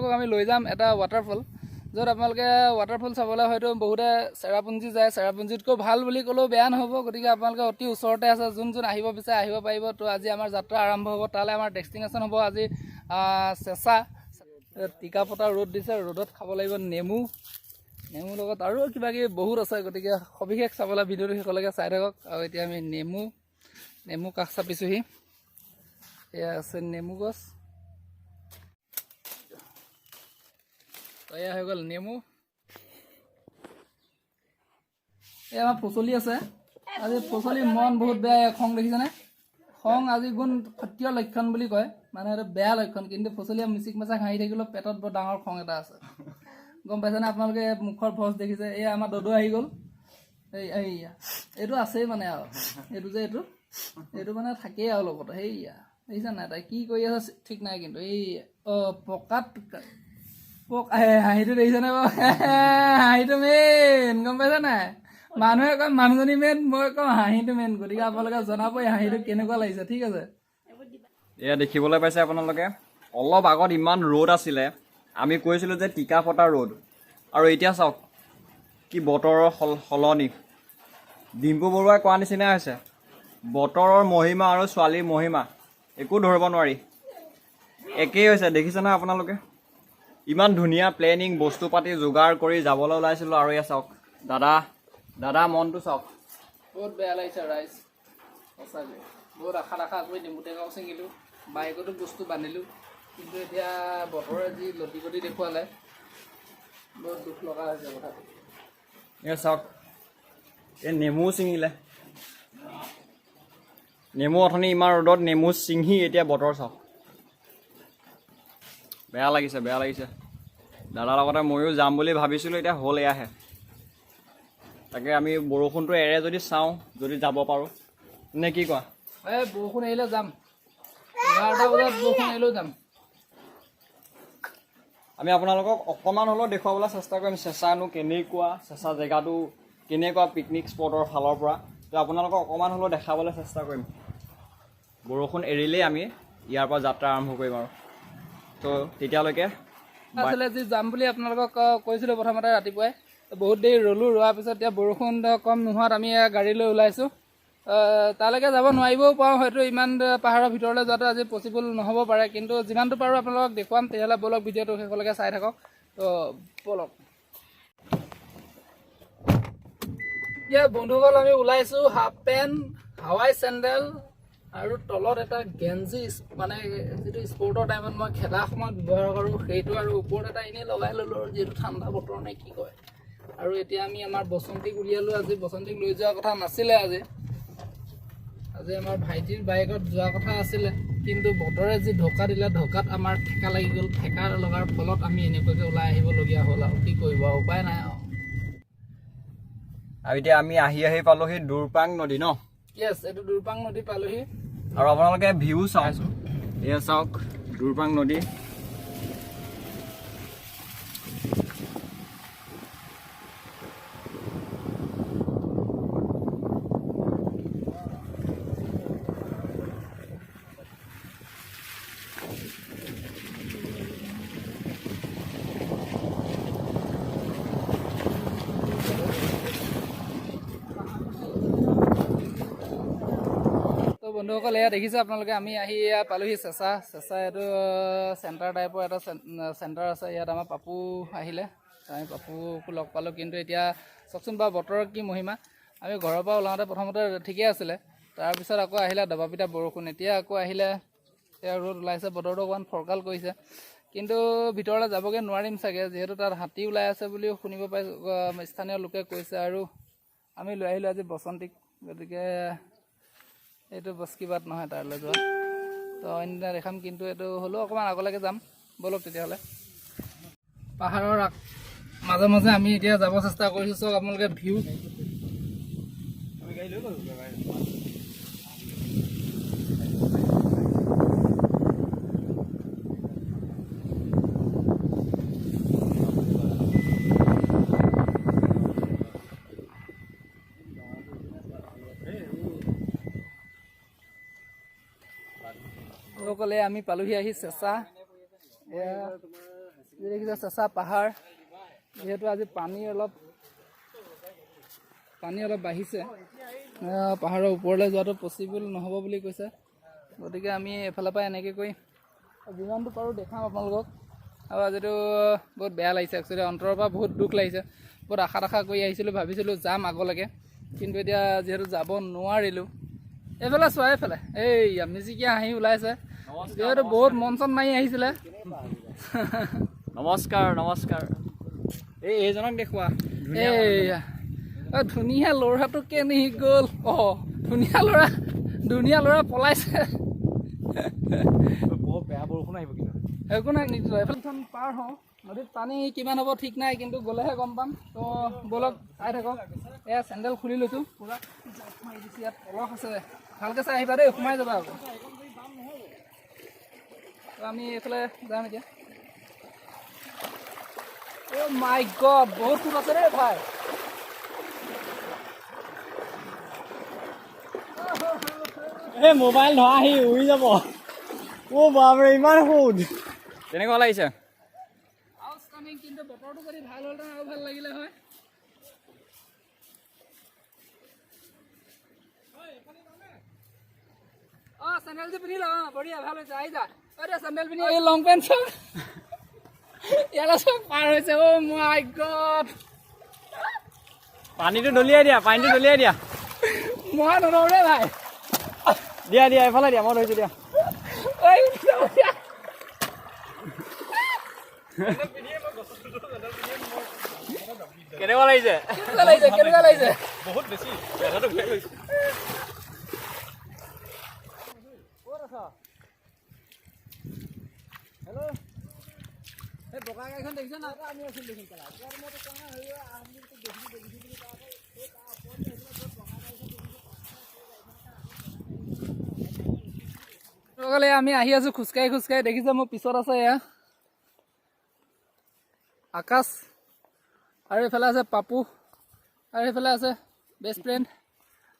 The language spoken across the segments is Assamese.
আপোনালোকক আমি লৈ যাম এটা ৱাটাৰফল, য'ত আপোনালোকে ৱাটাৰফল চাবলৈ হয়তো বহুতে চেৰাপুঞ্জী যায়। চেৰাপুঞ্জীতকৈ ভাল বুলি ক'লেও বেয়া নহ'ব। গতিকে আপোনালোকে অতি ওচৰতে আছে, যোন যোন আহিব বিচাৰে আহিব পাৰিব। তো আজি আমাৰ যাত্ৰা আৰম্ভ হ'ব, তালৈ আমাৰ ডেষ্টিনেশ্যন হ'ব আজি চেঁচা। টিকা পতা ৰ'দ দিছে, ৰ'দত খাব লাগিব নেমু, নেমুৰ লগত আৰু কিবা কিবি বহুত আছে। গতিকে সবিশেষ চাবলৈ ভিডিঅ'টো শেষলৈকে চাই থাকক। আৰু এতিয়া আমি নেমু নেমু কাষ চাপিছোঁহি। এয়া আছে নেমু গছ। এয়া হৈ গ'ল নেমু। এই আমাৰ ফচলি আছে। আজি ফচলি মন বহুত বেয়া, খং দেখিছেনে? খং আজি গুণ সত্য লক্ষণ বুলি কয়, মানে এইটো বেয়া লক্ষণ। কিন্তু ফচলীয়ে মিচিক মাচাক হাঁহি থাকিলেও পেটত বৰ ডাঙৰ খং এটা আছে, গম পাইছেনে আপোনালোকে? মুখৰ ভজ দেখিছে। এই আমাৰ দদৌ আহি গ'ল। এই এইয়া এইটো আছেই মানে আৰু এইটো যে এইটো এইটো মানে থাকেই আৰু লগতে। সেইয়া দেখিছা নাই তাই কি কৰি আছে ঠিক নাই, কিন্তু এই পকাত পক হাঁহিটো দেখিছেনে বাৰু? হাঁহিটো মেইন, গম পাইছা নাই? মানুহে কয় মানুহজনী মেইন, মই কওঁ হাঁহিটো মেইন। গতিকে আপোনালোকে জনাব এই হাঁহিটো কেনেকুৱা লাগিছে, ঠিক আছে? এয়া দেখিবলৈ পাইছে আপোনালোকে, অলপ আগত ইমান ৰ'দ আছিলে, আমি কৈছিলোঁ যে টিকা ফটা ৰ'দ, আৰু এতিয়া চাওক কি বতৰৰ সলনি। ডিম্পু বৰুৱাই কোৱা নিচিনা হৈছে, বতৰৰ মহিমা আৰু ছোৱালীৰ মহিমা একো ধৰিব নোৱাৰি, একেই হৈছে। দেখিছে নহয় আপোনালোকে, ইমান ধুনীয়া প্লেনিং, বস্তু পাতি যোগাৰ কৰি যাবলৈ ওলাইছিলোঁ, আৰু এয়া চাওক দাদা দাদা মনটো চাওক। বহুত বেয়া লাগিছে ৰাইজ, সঁচাকৈ বহুত আশা আশা কৰি নেমু টেঙাও ছিঙিলোঁ, বাইকতো বস্তু বান্ধিলোঁ, কিন্তু এতিয়া বতৰে যি লটি গটি দেখুৱালে বহুত দুখ লগা হৈছে কথাটো। এয়া চাওক, এই নেমু ছিঙিলে, নেমু অথনি ইমান ৰ'দত নেমু ছিঙি এতিয়া বতৰ চাওক, বেয়া লাগিছে, বেয়া লাগিছে। দাদাৰ লগতে ময়ো যাম বুলি ভাবিছিলোঁ, এতিয়া হ'ল এয়াহে। তাকে আমি বৰষুণটো এৰে যদি চাওঁ, যদি যাব পাৰোঁ, নে কি কোৱা? এই বৰষুণ এৰিলে যাম, 11টা বজাত বৰষুণ এৰিলেও যাম। আমি আপোনালোকক অকণমান হ'লেও দেখুৱাবলৈ চেষ্টা কৰিম চেঁচানো কেনেকুৱা, চেঁচা জেগাটো কেনেকুৱা পিকনিক স্পটৰ ফালৰ পৰা, তো আপোনালোকক অকণমান হ'লেও দেখাবলৈ চেষ্টা কৰিম। বৰষুণ এৰিলেই আমি ইয়াৰ পৰা যাত্ৰা আৰম্ভ কৰিম আৰু, তো তেতিয়ালৈকে আচলতে যি যাম বুলি আপোনালোকক কৈছিলোঁ প্ৰথমতে ৰাতিপুৱাই, বহুত দেৰি ৰ'লোঁ, ৰোৱাৰ পিছত এতিয়া বৰষুণ কম নোহোৱাত আমি গাড়ী লৈ ওলাইছোঁ। তালৈকে যাব নোৱাৰিবও পাৰোঁ, হয়তো ইমান পাহাৰৰ ভিতৰলৈ যোৱাটো আজি পচিবল নহ'ব পাৰে, কিন্তু যিমানটো পাৰোঁ আপোনালোকক দেখুৱাম। তেতিয়াহ'লে ব'লক ভিডিঅ'টো শেষলৈকে চাই থাকক। তো ব'লক। এতিয়া বন্ধুসকল আমি ওলাইছোঁ, হাফ পেণ্ট, হাৱাই চেণ্ডেল আৰু তলত এটা গেঞ্জি, মানে যিটো স্পৰ্টৰ টাইমত মই খেলা সময়ত ব্যৱহাৰ কৰোঁ সেইটো, আৰু ওপৰত এটা এনেই লগাই ল'লোঁ আৰু যিহেতু ঠাণ্ডা বতৰ নে কি কয়। আৰু এতিয়া আমি আমাৰ বসন্তীক উলিয়ালোঁ। আজি বসন্তীক লৈ যোৱা কথা নাছিলে, আজি আজি আমাৰ ভাইটিৰ বাইকত যোৱা কথা আছিলে, কিন্তু বতৰে যি ঢকা দিলে, ঢকাত আমাৰ ঠেকা লাগি গ'ল। ঠেকা লগাৰ ফলত আমি এনেকুৱাকৈ ওলাই আহিবলগীয়া হ'ল আৰু কি কৰিব আৰু উপায় নাই আৰু। আৰু এতিয়া আমি আহি আহি পালোহি দুৰপাং নদী ন? য়েছ, এইটো দুৰপাং নদী পালোহি। আৰু আপোনালোকে ভিউ চাওক, এয়া চাওক দুৰপাং নদী। তো বন্ধুসকল এয়া দেখিছে আপোনালোকে, আমি আহি এয়া পালোহি চেঁচা। চেঁচা এইটো চেণ্টাৰ টাইপৰ এটা চেণ্টাৰ আছে। ইয়াত আমাৰ পাপু আহিলে, আমি পাপুকো লগ পালোঁ। কিন্তু এতিয়া চাওকচোন বাৰু বতৰৰ কি মহিমা। আমি ঘৰৰ পৰা ওলাওঁতে প্ৰথমতে ঠিকেই আছিলে, তাৰপিছত আকৌ আহিলে দবাপিটা বৰষুণ, এতিয়া আকৌ আহিলে এতিয়া ৰ'দ ওলাইছে, বতৰটো অকণমান ফৰকাল কৰিছে, কিন্তু ভিতৰলৈ যাবগৈ নোৱাৰিম চাগে, যিহেতু তাত হাতী ওলাই আছে বুলিও শুনিব পাইছোঁ, স্থানীয় লোকে কৈছে। আৰু আমি লৈ আহিলোঁ আজি বসন্তীক, গতিকে এইটো বস্কি বাট নহয় তালৈ যোৱা, তো অইন দিনা দেখাম, কিন্তু এইটো হ'লেও অকণমান আগলৈকে যাম। ব'লক তেতিয়াহ'লে। পাহাৰৰ মাজে মাজে আমি এতিয়া যাব চেষ্টা কৰিছোঁ। চাওক আপোনালোকে ভিউ। সকলে আমি পালোহি আহি চেঁচা। এয়া দেখিছে চেঁচা পাহাৰ। যিহেতু আজি পানী অলপ বাঢ়িছে, পাহাৰৰ ওপৰলৈ যোৱাটো পচিবল নহ'ব বুলি কৈছে। গতিকে আমি এইফালৰ পৰা এনেকৈ কৰি যিমানটো পাৰোঁ দেখাম আপোনালোকক। আৰু আজিতো বহুত বেয়া লাগিছে একচুৱেলি, অন্তৰৰ পৰা বহুত দুখ লাগিছে। বহুত আশা আশা কৰি আহিছিলোঁ, ভাবিছিলোঁ যাম আগলৈকে, কিন্তু এতিয়া যিহেতু যাব নোৱাৰিলোঁ। এইফালে চোৱা, এইফালে এইয়া মিচিকীয়া হাঁহি ওলাইছে, যিহেতু বহুত মন চন মাৰি আহিছিলে। নমস্কাৰ নমস্কাৰ। এই এইজনক দেখুওৱা। এইয়া ধুনীয়া ল'ৰাটো কেনি গ'ল? অঁ, ধুনীয়া ল'ৰা পলাইছে। বৰ বেয়া বৰষুণ আহিব কিন্তু। একো নাই, নিশ্চয় এইফালে পাৰ হওঁ। নদীত পানী কিমান হ'ব ঠিক নাই, কিন্তু গ'লেহে গম পাম। তো ব'লক, চাই থাকক। এয়া চেণ্ডেল খুলি লৈছোঁ, পূৰা জাপ মাৰি দিছোঁ। ইয়াত পলস আছে, ভালকৈ চাই আহিবা দেই, সোমাই যাবা আকৌ। তো আমি এইফালে যাম এতিয়া। অ' মাই গড, বহুত সোঁত আছে দেই ভাই। এই মোবাইল ধৰা আহি উৰি যাব। অ' বাপৰে, ইমান সোঁত। কেনেকুৱা লাগিছে? আউটষ্টেণ্ডিং, কিন্তু বতৰটো যদি ভাল হ'লহেঁতেন আৰু ভাল লাগিলে হয়। অঁ, চেণ্ডেলটো পিন্ধি ল। অঁ, বঢ়িয়া, ভাল হৈছে, আহি যা। অঁ, দে চেণ্ডেল পিন্ধি এই লং পেণ্ট চব ইয়ালৈ চব পাৰ হৈছে। অ' মাই গড, পানীটো দলিয়াই দিয়া, পানীটো দলিয়াই দিয়া। মই নধৰো দেই ভাই। দিয়া দিয়া, এইফালে দিয়া, মই ধৰিছোঁ দিয়া। ঐ, উঠি যাব দিয়া। কেনেকুৱা লাগিছে? কেনেকুৱা লাগিছে? কেনেকুৱা লাগিছে? বহুত বেছি মেথাটো ঘূৰাই গৈছে। হেল্ল', এই বগা গাড়ীখন দেখিছে না? আমি আছিলোঁ দেখোন পেলাই। আমি আহি আছোঁ খোজকাঢ়ি খোজকাঢ়ি। দেখিছে মোৰ পিছত আছে এয়া আকাশ, আৰু এইফালে আছে পাপু, আৰু এইফালে আছে বেষ্ট ফ্ৰেণ্ড,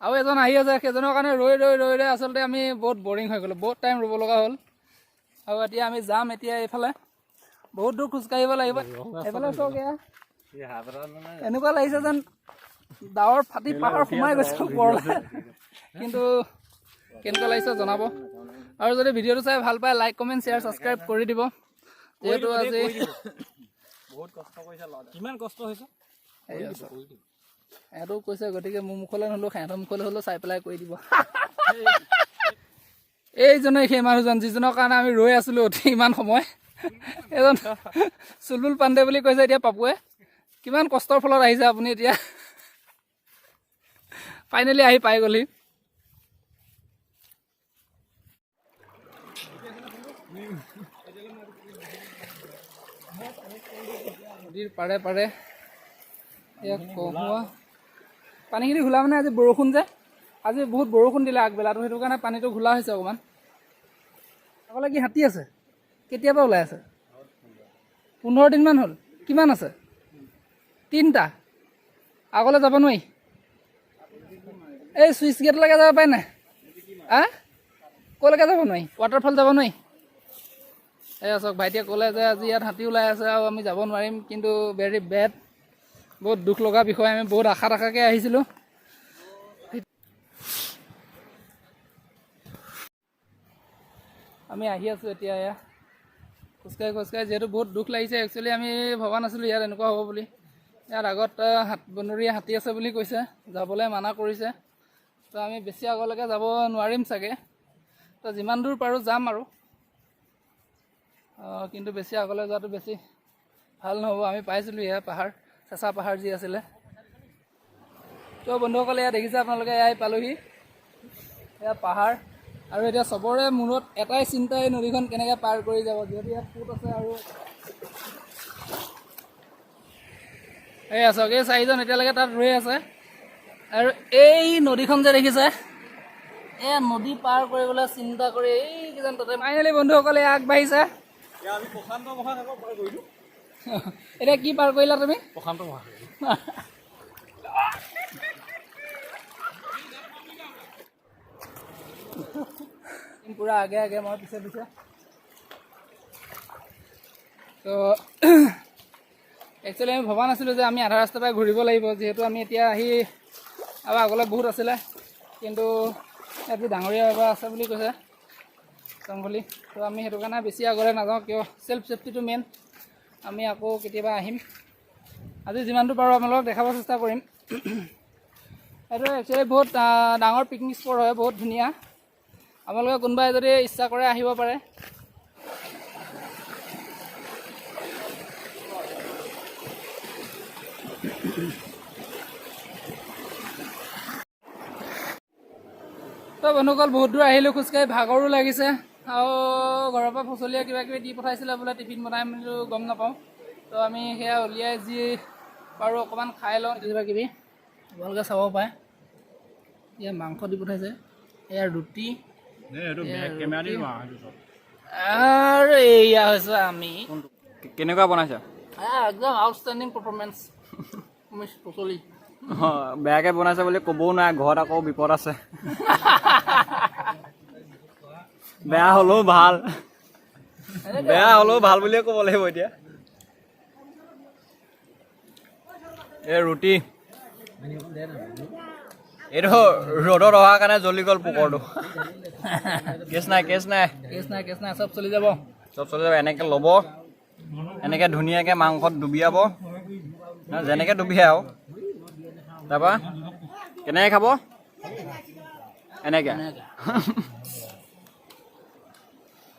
আৰু এজন আহি আছে। সেইজনৰ কাৰণে ৰৈ ৰৈ ৰৈ ৰৈ আচলতে আমি বহুত বৰিং হৈ গ'লোঁ, বহুত টাইম ৰ'ব লগা হ'ল। আৰু এতিয়া আমি যাম এতিয়া এইফালে, বহুত দূৰ খোজকাঢ়িব লাগিব। এইফালে চাওক, এয়া এনেকুৱা লাগিছে যেন ডাৱৰ ফাটি পাহাৰ সোমাই গৈছে ওপৰলৈ। কিন্তু কেনেকুৱা লাগিছে জনাব, আৰু যদি ভিডিঅ'টো চাই ভাল পায় লাইক কমেণ্ট শ্বেয়াৰ ছাবস্ক্ৰাইব কৰি দিব। যিহেতু আজি বহুত কষ্ট কৰিছে ল'ৰাটোৱে। কিমান কষ্ট হৈছে। সিহঁতেও কৈছে, গতিকে মোৰ মুখলৈ নহ'লেও সিহঁতৰ মুখলৈ হ'লেও চাই পেলাই কৰি দিব। এইজনেই সেই মানুহজন যিজনৰ কাৰণে আমি ৰৈ আছিলোঁ অতি ইমান সময়। এজন চুলবুল পাণ্ডে বুলি কৈছে এতিয়া পাপুৱে। কিমান কষ্টৰ ফলত আহিছে আপুনি, এতিয়া ফাইনেলি আহি পাই গ'লহি। নদীৰ পাৰে পাৰে এয়া কহুৱা পানীখিনি ঘোলা, মানে আজি বৰষুণ যে, আজি বহুত বৰষুণ দিলে আগবেলাটো, সেইটো কাৰণে পানীটো ঘোলা হৈছে অকণমান। আগলৈ কি হাতী আছে? কেতিয়াবা ওলাই আছে? 15 দিনমান হ'ল। কিমান আছে? 3টা। আগলৈ যাব নোৱাৰি। এই চুইচ গেটলৈকে যাব পাৰি নাই? আ, ক'লৈকে যাব নোৱাৰি? ৱাটাৰফল যাব নোৱাৰি। এই চাওক, ভাইটিয়ে ক'লে যে আজি ইয়াত হাতী ওলাই আছে আৰু আমি যাব নোৱাৰিম, কিন্তু ভেৰি বেড, বহুত দুখ লগা বিষয়। আমি বহুত আশা আশাকৈ আহিছিলোঁ। আমি আহি আছোঁ এতিয়া এয়া খোজকাঢ়ি খোজকাঢ়ি, যিহেতু বহুত দুখ লাগিছে। একচুৱেলি আমি ভবা নাছিলোঁ ইয়াত এনেকুৱা হ'ব বুলি। ইয়াত আগত বনৰীয়া হাতী আছে বুলি কৈছে, যাবলৈ মানা কৰিছে। তো আমি বেছি আগলৈকে যাব নোৱাৰিম চাগে, তো যিমান দূৰ পাৰোঁ যাম আৰু। কিন্তু বেছি আগলৈ যোৱাটো বেছি ভাল নহ'ব। আমি পাইছিলোঁ এয়া পাহাৰ, চেঁচা পাহাৰ যি আছিলে। তো বন্ধুসকলে, এয়া দেখিছে আপোনালোকে, এয়াই পালোহি, এয়া পাহাৰ। আৰু এতিয়া চবৰে মূৰত এটাই চিন্তা, এই নদীখন কেনেকৈ পাৰ কৰি যাব, যিহেতু ইয়াত সোঁত আছে। আৰু এই চাওক, এই চাৰিজন এতিয়ালৈকে তাত ৰৈ আছে। আৰু এই নদীখন যে দেখিছে, এয়া নদী পাৰ কৰিবলৈ চিন্তা কৰি এইকেইজন তাতে। ফাইনেলি বন্ধুসকলে আগবাঢ়িছে। আমি প্ৰশান্ত মহাসাগৰ পাৰ কৰিলোঁ। এতিয়া কি পাৰ কৰিলা তুমি? প্ৰশান্ত মহাসাগৰ। পূৰা আগে আগে, মই পিছে পিছে। তো একচুৱেলি আমি ভবা নাছিলোঁ যে আমি আধা ৰাস্তাৰ পৰাই ঘূৰিব লাগিব, যিহেতু আমি এতিয়া আহি আৰু আগলৈ বহুত আছিলে, কিন্তু ইয়াত যে ডাঙৰীয়া বাবা আছে বুলি কৈছে জংঘলী, তো আমি সেইটো কাৰণে বেছি আগলৈ নাযাওঁ। কিয়, চেল্ফ ছেফটিটো মেইন। আমি আকৌ কেতিয়াবা আহিম। আজি যিমানটো পাৰোঁ আপোনালোকক দেখাব চেষ্টা কৰিম। এইটো একচুৱেলি বহুত ডাঙৰ পিকনিক স্পট হয়, বহুত ধুনীয়া। আপোনালোকে কোনোবাই যদি ইচ্ছা কৰে আহিব পাৰে। তো বন্ধুসকল, বহুত দূৰ আহিলোঁ খোজকাঢ়ি, ভাগৰো লাগিছে আৰু ঘৰৰ পৰা ফচলীয়া কিবা কিবি দি পঠাইছিলে বোলে, টিফিন বনাই মেলি গম নাপাওঁ। তো আমি সেয়া উলিয়াই যি পাৰোঁ অকণমান খাই লওঁ কিবা কিবি। আপোনালোকে চাব পাৰে, ইয়াত মাংস দি পঠাইছে, এয়া ৰুটি আৰু এয়া হৈছে আমি। কেনেকুৱা বনাইছে? একদম আউটষ্টেণ্ডিং পাৰফৰ্মেঞ্চ মিছ পচলি। বেয়াকৈ বনাইছে বুলি ক'বও নোৱাৰে, ঘৰত আকৌ বিপদ আছে। বেয়া হ'লেও ভাল, বেয়া হ'লেও ভাল বুলিয়ে ক'ব লাগিব এতিয়া। এই ৰুটি এইটো ৰ'দত অহাৰ কাৰণে জ্বলি গ'ল পোকৰটো। কেছ নাই, কেছ নাই। কেছ নাই, কেছ নাই, চব চলি যাব। চব চলি যাব। এনেকৈ ল'ব, এনেকৈ ধুনীয়াকৈ মাংসত ডুবিয়াব, যেনেকৈ ডুবিয়াই আৰু তাৰপৰা কেনেকৈ খাব, এনেকৈ।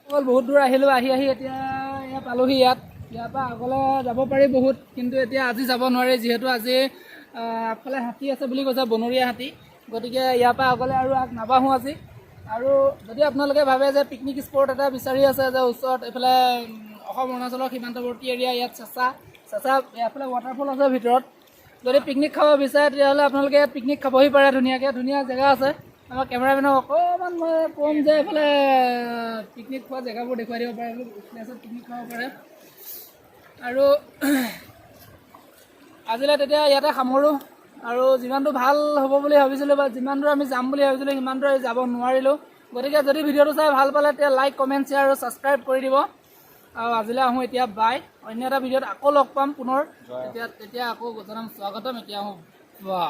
অকল বহুত দূৰ আহিলোঁ, আহি আহি এতিয়া ইয়াত পালোহি। ইয়াৰ পৰা আগলৈ যাব পাৰি বহুত, কিন্তু এতিয়া আজি যাব নোৱাৰি, যিহেতু আজি আগফালে হাতী আছে বুলি কৈছে, বনৰীয়া হাতী। গতিকে ইয়াৰ পৰা আগলৈ আৰু আগ নাবাঢ়োঁ আজি। আৰু যদি আপোনালোকে ভাবে যে পিকনিক স্পট এটা বিচাৰি আছে যে ওচৰত এইফালে অসম অৰুণাচলৰ সীমান্তৱৰ্তী এৰিয়া, ইয়াত চেঁচা চেঁচা এইফালে ৱাটাৰফল আছে ভিতৰত, যদি পিকনিক খাব বিচাৰে তেতিয়াহ'লে আপোনালোকে ইয়াত পিকনিক খাবহি পাৰে। ধুনীয়াকৈ ধুনীয়া জেগা আছে। আমাৰ কেমেৰামেনক অকণমান মই ক'ম যে এইফালে পিকনিক খোৱা জেগাবোৰ দেখুৱাই দিব পাৰে, প্লেছত পিকনিক খাব পাৰে। আৰু আজিলৈ তেতিয়া ইয়াতে সামৰোঁ। আৰু যিমানটো ভাল হ'ব বুলি ভাবিছিলোঁ বা যিমান দূৰ আমি যাম বুলি ভাবিছিলোঁ সিমান দূৰ যাব নোৱাৰিলোঁ। গতিকে যদি ভিডিঅ'টো চাই ভাল পালে তেতিয়া লাইক, কমেণ্ট, শ্বেয়াৰ আৰু ছাবস্ক্ৰাইব কৰি দিব। আৰু আজিলৈ আহোঁ এতিয়া, বাই। অন্য এটা ভিডিঅ'ত আকৌ লগ পাম পুনৰ, তেতিয়া তেতিয়া আকৌ জনাম। স্বাগতম। এতিয়া আহোঁ, বাই।